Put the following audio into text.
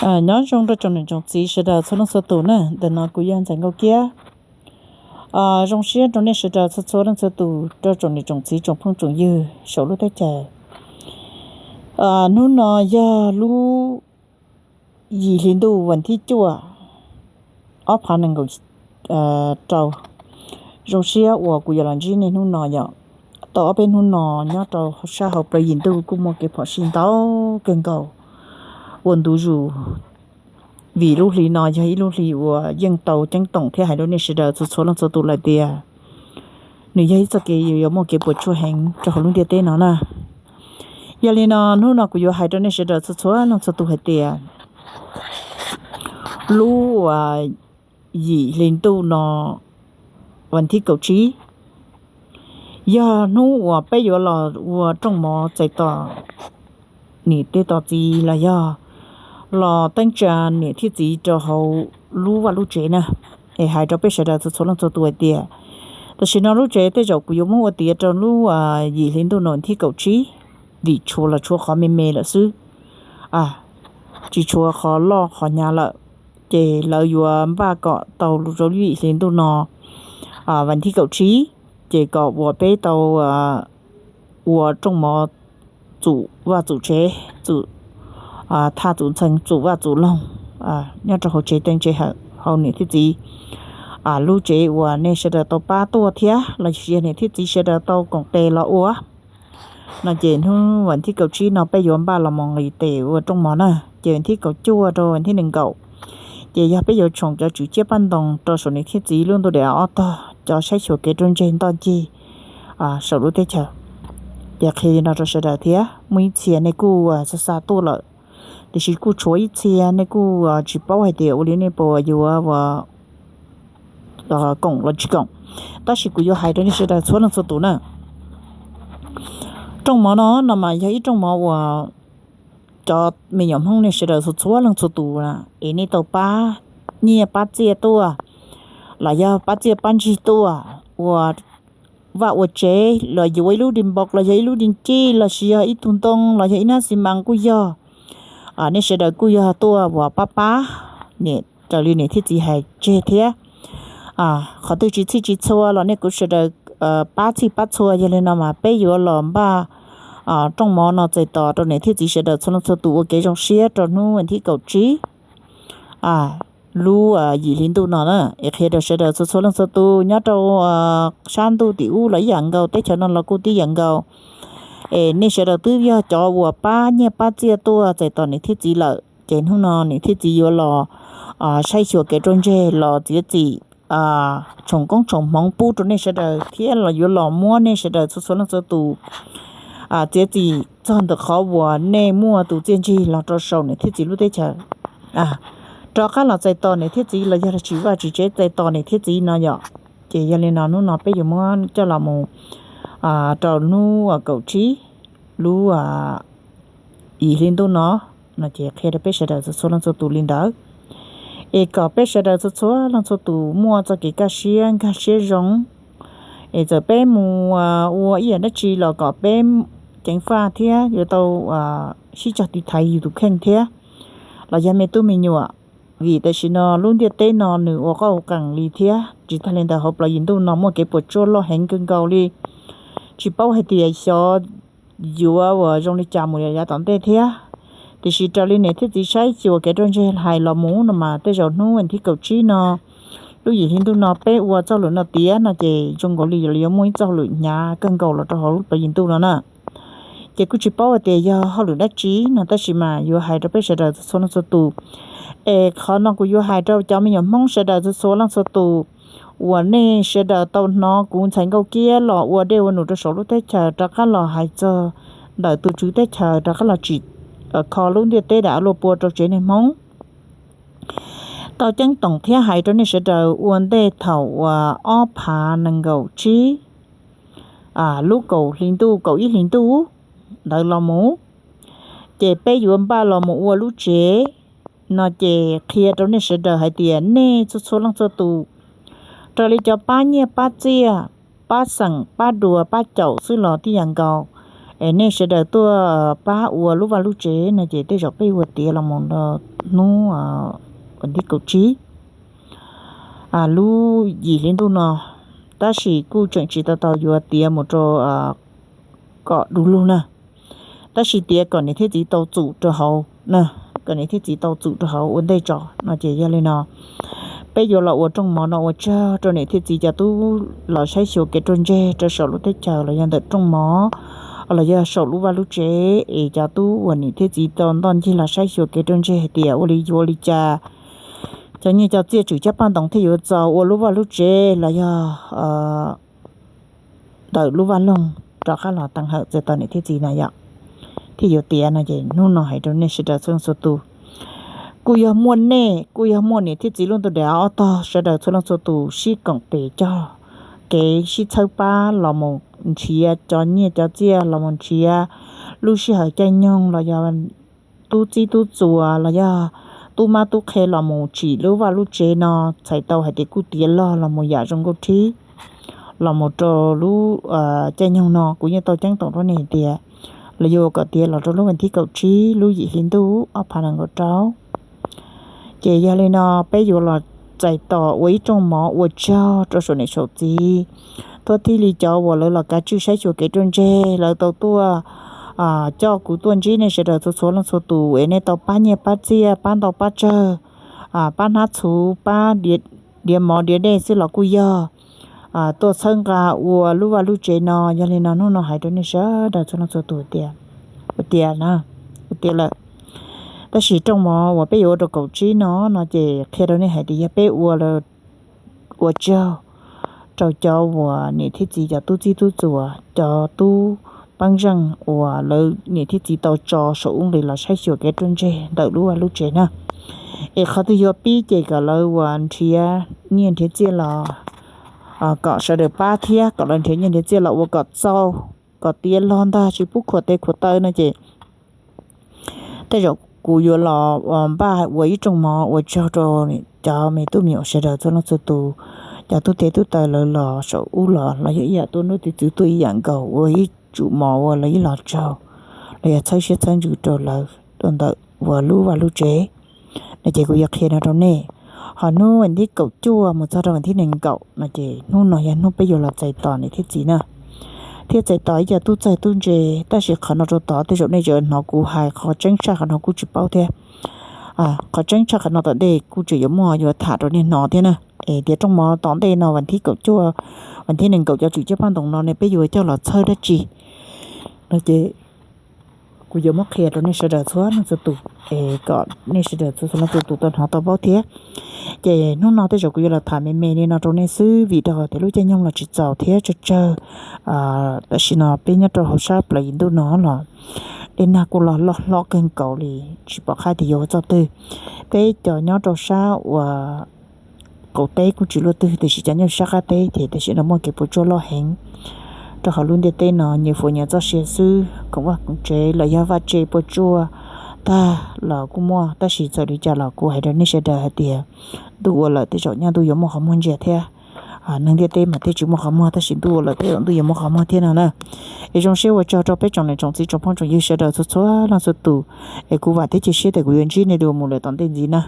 Nyob zoo rau tsoom niam tsoom txiv sawv daws txhua leej txhua tus na, ntawm no kuv yog Ntxhais Nkauj Kiab. Zoo siab rau nej sawv daws txhua txhua leej txhua tus, rau tsoom niam tsoom txiv tsoom phooj tsoom ywg saum lub teb chaws. Hnub no yog lub yim hli ntuj vas thib cuaj, ob phav nees nkaum rau. Zoo siab uas kuv yuav los ntsib nej hnub no yom. Tau ob peb hnub no nyob rau sab hauv plawv yim ntuj kuj muaj kev phom sij ntau kawg nkaus ua ntu zus, vim lub hli no yog ib lub hli uas yeej tau ceeb toom thiab hais rau nej sawv daws txhua txhua leej txhua tus lawm tias nws yog ib txoj kev yuav muaj kev puas tsuaj heev rau hauv lub ntiaj teb no na. Yog li no hnub no kuv yuav hais rau nej sawv daws txhua txhua leej txhua tus hais tias lub yim hli ntuj no vas thib kaum tsib yog hnub uas peb yuav los ua rooj mov txais tos niam tej tos txiv los yog los teeb tsa niam thiab txiv rau hauv lub vaj lub tsev na. Es hais rau peb sawv daws txhua txhua leej txhua tus hais tias tam sim no lub tsev tej zaum kuv yuav muab ua tiav rau lub yim hli ntuj no vas thib kaum tsib, vim tshuav los tshuav qhov me me lawm xwb, tsis tshuav qhov loj qhov hnyav lawm. Ces lawv yuav npaj kom tau rau lub yim hli ntuj no vas thib kaum tsib, ces kom uas peb tau ua rooj mov txum vaj txum tsev, txum thaj txum ntxhee, txum vaj txum loog nyob rau hauv tsev teev tsev hawm hauv niam thiab txiv lub tsev uas nej sawv daws tau pab tuaj thiab los sis yog niam thiab txiv sawv daws tau koom tes los ua. No ces hnub vas thib kaum tsib no peb yuav npaj los mus nqis tes ua rooj mov na, ces vas thib kaum cuaj rau vas thib nees nkaum ces yog peb yuav tshoov cov tswm ciab paj ntoos rau saum niam thiab txiv lub ntuj daim av ob tog, cov saib xyuas kev ruaj ntseg ntoj ncig saum lub teb chaws. Ces qhia li no rau sawv daws thiab, muaj ib txhia nej kuj xa xa tuaj lawm, tiam sis kuj tshuav ib txhia nej kuj tsis paub hais tias ua li nej puas yuav koom los tsis koom. Tab sis kuv yuav hais rau nej sawv daws txhua leej txhua tus na. Rooj mov no no mas yog ib rooj mov uas cov me nyuam Hmoob nej sawv daws txhua txhua leej txhua tus na, es nej tau pab nyiaj pab txiaj tuaj, los yog pab txiaj pab ntsig tuaj ua vaj ua tsev, los yuav ib lub di npoo los yog ib lub di ncij los sis yog ib tug ntoo los yog ib nab xi mas kuj yog, nej sawv daws kuj yog tuaj uas pab pab niam, raws li niam thiab txiv hais tseg thiab. Qhov twg tsis txhij tsis txhua los nej kuj sawv daws pab txhij pab txhua. Yog li no mas peb yuav los npaj rooj mov no txais tos rau niam thiab txiv sawv daws txhua leej txhua tus ua kev zoo siab rau hnub vas thib kaum tsib lub yim hli ntuj no na. Es qhia rau sawv daws txhua txhua leej txhua tus nyob rau sab ntuj tim ub los ib yam nkaus, teb chaws no los kuj tib yam nkaus. Es nej sawv daws twb yog cov uas pab nyiaj pab txiaj tuaj txais tos niam thiab txiv lawm, ces hnub no niam thiab txiv yuav los saib xyuas kev ruaj ntseg, los txiav txim, tshoov koob tshoov hmoov pub rau nej sawv daws thiab los yuav los muab nej sawv daws txhua txhua leej txhua tus txiav txim txog ntawm qhov uas nej muaj tus txiaj ntsig los rau saum niam thiab txiv lub teb chaws, rov qab los txais tos niam thiab txiv los yog tsim vaj tsim tsev txais tos niam thiab txiv no yom. Ces yog li no hnub no peb yuav muab coj los mus rau hnub kaum tsib lub yim hli ntuj no, no ces qhia rau peb sawv daws txhua txhua leej txhua tus li ntawd, es kom peb sawv daws txhua txhua leej txhua tus muaj txoj kev kaj siab nkag siab zoo. Es txawm peb mus ua ib yam dab tsi los kom peb ceev faj thiab yuav tau sib cog tiv thaiv yus tus kheej thiab, los yog me tub me nyuam. Vim tam sim no lub ntiaj teb no nws ua qoj ua qees li thiab, tsis tag li ntawd hauv plawv yim ntuj no muaj kev puas tsuaj loj heev kawg nkaus li. Tsis paub hais tias xyov yuav ua zoo li cas mus yav tom ntej thiab. Tiam sis raws li niam thiab txiv saib xyuas kev ruaj ntseg hais los mus no mas tej zaum hnub vas thib kaum tsib no, lub yim hli ntuj no peb ua txoj hauj lwm no tiav no ces zoo nkaus li yuav muaj ib txoj hauj lwm hnyav kawg nkaus los rau hauv lub plawv yim ntuj no na. Ces kuj tsis paub hais tias yog hauj lwm dab tsi no, tab sis mas yuav hais rau peb sawv daws txhua leej txhua tus. Es qhov no kuv yuav hais rau cov me nyuam Hmoob sawv daws txhua txhua leej txhua tus uas nej sawv daws tau hnov kuv Ntxhais Nkauj Kiab los ua dej ua num rau saum lub teb chaws rov qab los hais txog ntawm tus tswv teb chaws rov qab los tsim kho lub ntiaj teb daim av luaj pua rau tsev neeg Hmoob. Tau ceeb toom thiab hais rau nej sawv daws ua ntej thaum uas ob phav nees nkaum tsib lub kaum hli ntuj kaum ib hli ntuj ntawd los mus, ces peb yuav npaj los mus ua lub tsev no ces qhia rau nej sawv daws hais tias nej txhua txhua leej txhua tus, raws li cov pab nyiaj pab txiaj, pab xeem pab dua pab caum xwb los tib yam nkaus, nej sawv daws tuaj pab ua lub vaj lub tsev no ces tej zaum peb yuav tiav los mus hnub hnub kaum tsib lub yim hli ntuj no, tab sis kuj tseem tsis tau tau yuav tiav mus rau kom du lug na, tab sis tiav kom niam thiab txiv tau txum rau hauv na, kom niam thiab txiv tau txum rau hauv ua ntej tso no ces yog li no peb yuav los ua rooj mov no ua tsaug rau niam thiab txiv cov tub los saib xyuas kev ruaj ntseg rau saum lub teb chaws los yog ntawm rooj mov los yog saum lub vaj lub tsev es cov tub uas niam thiab txiv tau ntoj ncig los saib xyuas kev ruaj ntseg hais tias ua li yuav ua li cas cov nyiaj cov txiaj tswm caj paj ntoos thiaj yuav txaus ua lub vaj lub tsev los yog ntawm lub vaj loog rov qab los teev hawm txais tos niam thiab txiv na yom, thiaj yuav tiav no ces hnub no hais rau nej sawv daws txhua leej txhua tus, kuj yog muaj nej kuj yog muaj niam thiab txiv lub ntu dav ob tog sawv daws txhua leej txhua tus sib koom tes coj kev sib txhawb pab los mus nrhiav cov nyiaj cov txiaj los mus nrhiav lub sij hawm caij nyoog los yog tub txib tub txuas los yog tub mab tub qhe los mus tsim lub vaj lub tsev no txhais tau hais tias kuj tiav log los mus yam zoo nkauj thib los mus rau lub caij nyoog no kuv yeej tau ceeb toom rau nej hais tias los yuav kom tiav los rau lub vas thib kaum tsib lub yim hli ntuj ob phav nees nkaum rau ces yog li no peb yuav los txais tos ua ib rooj mov ua tsaug rau saum niam saum txiv, tuab thib li cov uas lawv los kav tswj saib xyuas kev ruaj ntseg lawv tau tuaj coj kuv tuaj ntsib nej sawv daws txhua txhua leej txhua tus es nej tau pab nyiaj pab txiaj pab ntau pab tsawg, pab hnab txhuv pab diav mov diav dej xwb los kuj yog tuaj txhawb nqa ua lub vaj lub tsev no. Yog li no hnub no hais rau nej sawv daws txhua leej txhua tus tias ua tiav na, ua tiav lawm. Tab sis rooj mov uas peb yuav ua rau kaum tsib no no ces qhia rau nej hais tias yog peb ua ua tsaug rau cov uas niam thiab txiv cov tub txib tub txuas cov tub peeb zeej uas lawv niam thiab txiv tau tso saum ub nqis los saib xyuas kev ruaj ntseg ntawm lub vaj lub tsev na. Es qhov twg yuav pib ces kom lawv uas nrhiav nyiaj nrhiav txiaj los kom sawv daws pab thiab kom lawv nrhiav nyiaj nrhiav txiaj los ua kom txaus kom tiav log ntag tsis pub khuam tes khuam taw no ces tej zaum kuv yuav los npaj ua ib rooj mov ua tsaug rau cov me tub me nyuam sawv daws txhua leej txhua tus, cov tub tes tub taw lawv los saum ub los los yog ib yam tuaj nruab tiv txwv tuaj ib yam nkaus ua ib tsum mov ua lawv ib los tsaug los yog txhawb siab txhawb ntsws rau lawv rau ntawm uas lub vaj lub tsev no ces kuv yuav qhia no rau nej. Ho hnub vas thib kaum cuaj mus txog rau vas thib nees nkaum no ces hnub no yog hnub peb yuav los txais tos niam thiab txiv na, thiab txais tos ib co tub txawg tub ntse. Tab sis qhov no rau tod tej zaum nej tseem hnov kuv hais qhov tseeb tshaj qhov no kuj tsis paub thiab. Qhov tseeb tshaj qhov no tom ntej kuj tseem yuav muaj yuav tham rau nej hnov thiab na. Es tias rooj mov tom ntej no vas thib kaum cuaj, vas thib nees nkaum cov tswm caj paj ntoos no ne peb yuav coj los txhawb dab tsi no ces kuv yuav muab qhia rau nej sawv daws txhua leej txhua tus es kom nej sawv daws txhua leej txhua tus tau hnov tau paub thiab. Ces hnub no tej zaum kuv yuav los tham me me li no rau nej xwb vim rau qhov tias lub caij nyoog los tsis txaus thiab tsawg tsawg. Tam sim no peb nyob rau hauv sab plaws yim ntuj no los dej nag kuj los loj hlob kawg nkaus li, tsis pom qab tias yuav ua txoj twg. Peb cov nyob rau sab uas qaum teb kuj tsis luaj twg, tiam sis cov nyob sab qab teb ces tam sim no muaj kev puas tsuaj loj heev. Rau qhov lub ntiaj teb no nyias fuav nyias txoj sia xwb, koom vaj koom tsev los yog vaj tse puas tsuaj tag los kuj muaj. Tab sis txawm li cas los kuv hais rau nej sawv daws hais tias ntuj ua lawm tej zaum nyaj ntuj yuav muaj qhov muag ntsia thiab. Neeg ntiaj teb mas thiaj tsis muaj qhov muag, tab sis ntuj ua lawm tej zaum ntuj yuav muaj qhov muag thiab no na. Es zoo siab ua tsaug rau peb tsoom niam tsoom txiv tsoom phooj tsoom ywg sawv daws txhua txhua leej txhua tus. Es kuv vam thiab cia siab tias kuv yuav ntsib nej dua mus lawm tom ntej ntxiv na.